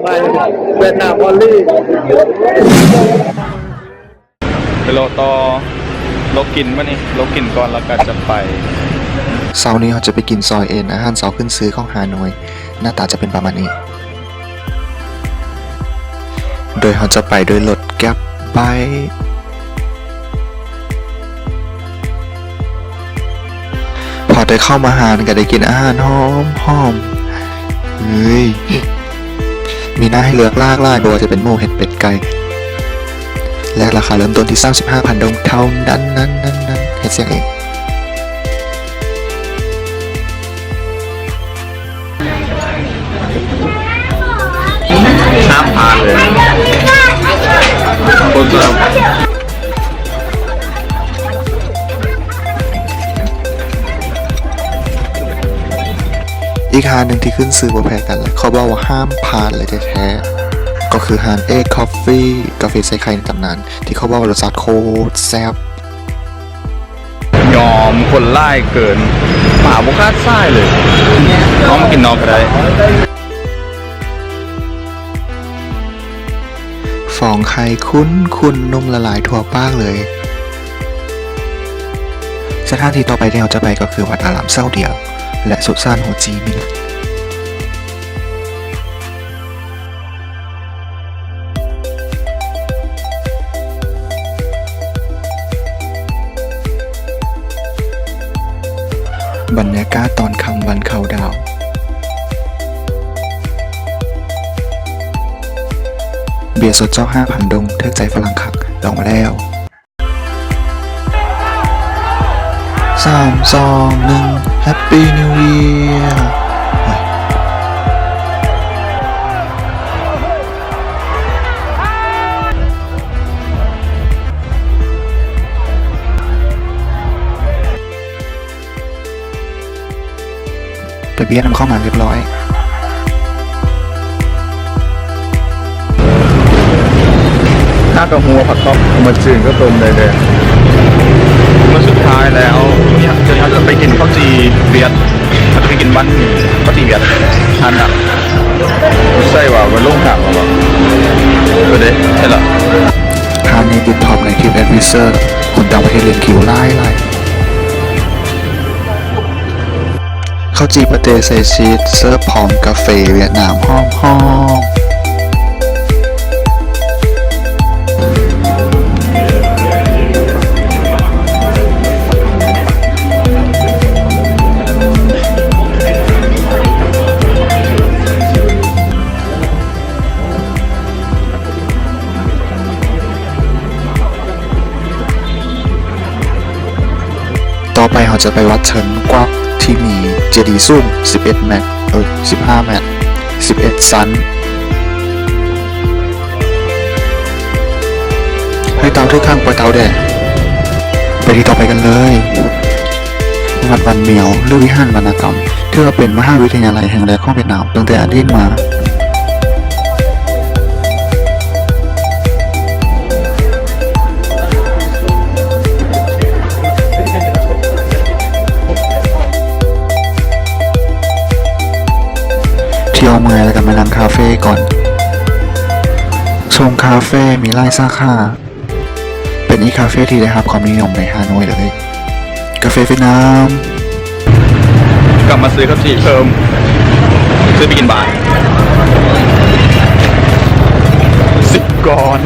ໄປຫວຽດນາມອອນລີ ໄປເລາະຕໍ່ ເລາະກິນມື້ນີ້ ເລາະກິນກ່ອນແລ້ວກໍຈະໄປ. ເຊົ້ານີ້ເຮົາຈະໄປກິນຊອຍເອັນ ອາຫານເຊົ້າຂຶ້ນຊື່ຂອງຮ່າໂນ້ຍ ໜ້າຕາຈະເປັນປະມານນີ້ ໂດຍເຮົາຈະໄປໂດຍລົດແກັບໄບ. ພໍໄດ້ເຂົ້າມາຮ້ານກໍໄດ້ກິນອາຫານຫອມໆ ເອີຍ ມີໜ້າໃຫ້ເລືອກຫຼາກຫຼາຍ ບໍ່ວ່າຈະເປັນໝູ ເຫັດ ເປັດ ໄກ່ ແລະ ລາຄາເລີ່ມຕົ້ນທີ່ສາມສິບຫ້າພັນດົງເທົ່ານັ້ນ ນັ້ນ ນັ້ນ ນັ້ນ ເຮັດສຽງເອງ. ຫ້າມພາດເລີຍ ຄົນຊອບ. ອີກຮ້ານໜຶ່ງທີ່ຂຶ້ນຊື່ບໍ່ແພ້ກັນ ແລະ ເຂົາບອກວ່າຫ້າມພາດເລີຍແທ້ໆ ກໍຄືຮ້ານເອກຄອບຟີ ກາເຟໃສ່ໄຂ່ໃນຕຳນານ ທີ່ເຂົາບອກວ່າລົດຊາດໂຄດແຊບ. ຍອມຄົນຫຼາຍເກີນ ປາບໍ່ຂາດສາຍເລີຍ ເອົາມາກິນນອກກໍໄດ້. ຟອງໄຂ່ຂຸ້ນໆ ນຸ່ມລະລາຍທົ່ວປາກເລີຍ. ສະຖານທີ່ຕໍ່ໄປທີ່ເຮົາຈະໄປກໍຄືວັດອາຣາມເສົາດຽວ ແລະ ສຸສານໂຮຈິມິນ. ບັນຍາກາດຕອນຄ່ຳວັນເຄົາດາວ. ເບຍສົດຈອກຫ້າພັນດົງ ຖືກໃຈຝຣັ່ງຄັກ ລອງມາແລ້ວ. ສາມ ສອງ ໜຶ່ງ Happy New Year. ໄປເບຍນຳເຂົ້າມາຮຽບຮ້ອຍ. ຫາກະຫົວ ຜັກຂອບ ມາຈືນກໍຕົ້ມໄດ້ເດ້. ມື້ສຸດທ້າຍແລ້ວ ເຮົາຈະໄປກິນເຂົ້າຈີ່ຫວຽດ ເຮົາຈະໄປກິນບ້ານເຂົາຈີ່ຫວຽດ ຮ້ານດັງ. ໃສ່ວ່າມັນຫຼົງທາງແລ້ວບໍ່? ເອີເດ້ ໃຊ່ລະ. ຮ້ານນີ້ຕິດທັອບໃນທຣິບແອດໄວເຊີ ຄົນຕ່າງປະເທດເລີຍຄິວຫຼາຍໆ. ເຂົ້າຈີ່ປາເຕ້ໃສ່ຊີສ ເສີບພ້ອມກາເຟຫວຽດນາມຫອມໆ. ຕໍ່ໄປເຮົາຈະໄປວັດເທີນກວັກ ທີ່ມີເຈດີສູງສິບເອັດແມັດ ເອີ ສິບຫ້າແມັດ ສິບເອັດຊັ້ນ. ໃຫ້ເຕົາຖືກຂັງ ປ່ອຍເຕົາແດ່. ໄປທີ່ຕໍ່ໄປກັນເລີຍ. ວັດວັນມຽວ ຫຼື ວິຫານວັນນະກຳ ຖືວ່າເປັນມະຫາວິທະຍາໄລແຫ່ງແລກຂອງຫວຽດນາມຕັ້ງແຕ່ອະດີດມາ. ທ່ຽວເມື່ອຍແລ້ວກໍມານັ່ງຄາເຟກ່ອນ. ຊົງຄາເຟມີຫຼາຍສາຂາ. ເປັນອີກຄາເຟທີ່ໄດ້ຮັບຄວາມນິຍົມໃນຮ່າໂນ້ຍເລີຍ. ກາເຟຫວຽດນາມ. ກັບມາຊື້ເຂົ້າຈີ່ເພີ່ມ. ຊື້ໄປກິນບານ. ສິບກ້ອນ.